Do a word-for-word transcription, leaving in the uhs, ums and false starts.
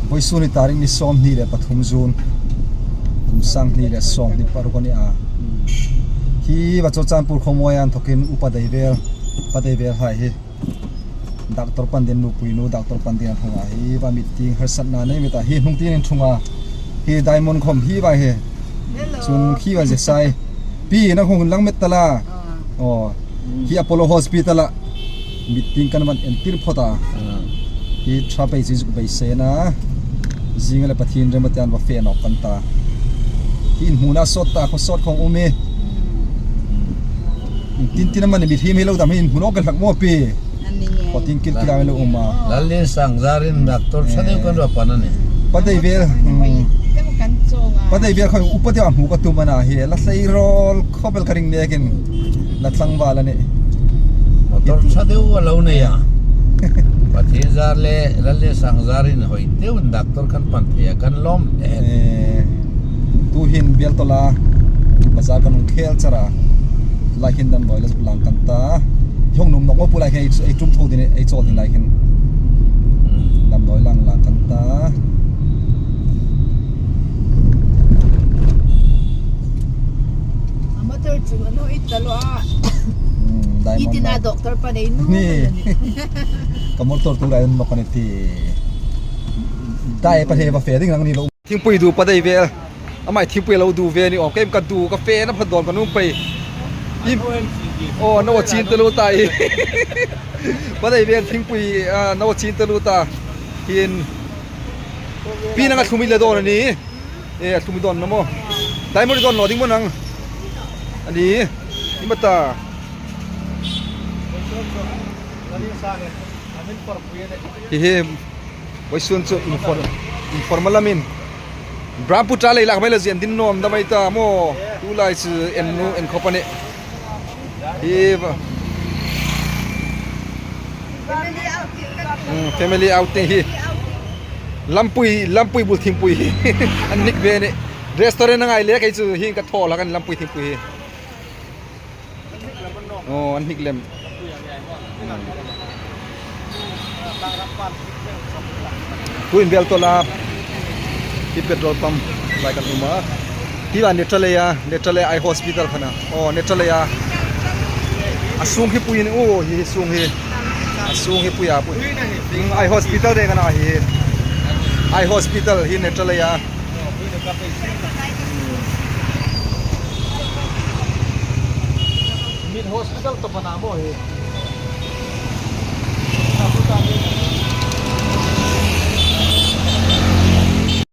Vawisun hi tarik ni sawmhni le pathum June, kum sang hni le sawmhni paruk a ni a. Hi va Churachandpur khawmawi a inthokin Upa Deivel, Pa Deivel hai hi. Doctor Pandin nupui nu, Doctor Pandin an hung a hi va meeting harsatna nei mi ta hi hnung tin in thung a. Hi Diamond khawm hi va hi. Hello. Chun hi va ze sai. Pi na hung lang met ta la. Ah. Oh. Hi Apollo Hospital a meeting kan van entir phawt a. Ah. Hi ṭha pei zuk beisei a na. Zinga le Pathien rema tian va fe nawk kan ta. Hi in hmuna sawt ta, khaw sawt khawm um e. Tin tin a man mit hi mi lo dam hi in hmu nawk kan hlak maw pi. Ani nge. Khaw tin kil kila mi lo um a. Lal Lian Sangzarin doctor ṭha deu kan va pan a nih. Pa Deivel. Hmm. Pa Deivel khaw upa te a hmu ka tum a na hi. La hlei rawl khawp el ka ring nekin. La tlangval a nih. Motor ṭha deu a lo nei a. Pathien zar le Lal Lian Sangzarin hoi deuin doctor kan pan thei a, kan lawm e. Eh, tu hin Bialtawla bazar kan hung khel char a. Lai hin damdawi la zuk lang kan ta. Hi hung nuom nawk maw pu, lai hin ei, ei tum tho ding, ei chawl ding lai hin. Hmm. Damdawi lang lang kan ta. A motor chu a nuom ta lo a. Hmm, Diamond. Itina doctor pa nei nu. Ni. Ka motor tu lai nawk a ni ti. Dai pa he va fe ding ang ni lo. Thingpui du Pa Deivel. Amai thingpui lo du ve ni awm, kei ka du ka fe na pha dawn ka nuom pei. Im. Oh, nawa chin ta lo ta i. Pa Deivel thingpui, ah, nawa chin ta lo ta. Hin. Pi nang a thlum i la dawn a ni. E, a thlum i dawn na maw. Diamond i dawn lo ding maw nang. A ni. I ma ta. Hi hi. Vawisun chu inform, informal lamin. Brahmaputra lei lak mai la zia ding nuom dam ei ta maw. Tu lai chu en nu en khawp a nih. Hi va. Hmm, family outing hi. Lampui, lampui bul thingpui hi. An nik ve ni. Restaurant a ngai le kei chu hi ka thaw hlak a ni lampui thingpui hi. Oh, an hnik lem. Tuin Bialtawla. Hi petrol pump lai kan um a. Hi la Netralaya, Netralaya Eye Hospital kha a na. Oh, Netralaya. A sung hi pui ni, oh, hi sung hi. A sung hi pui a pui. Hmm, Eye Hospital ding a na hi. Eye Hospital hi Netralaya. Min hospital to pana mo he.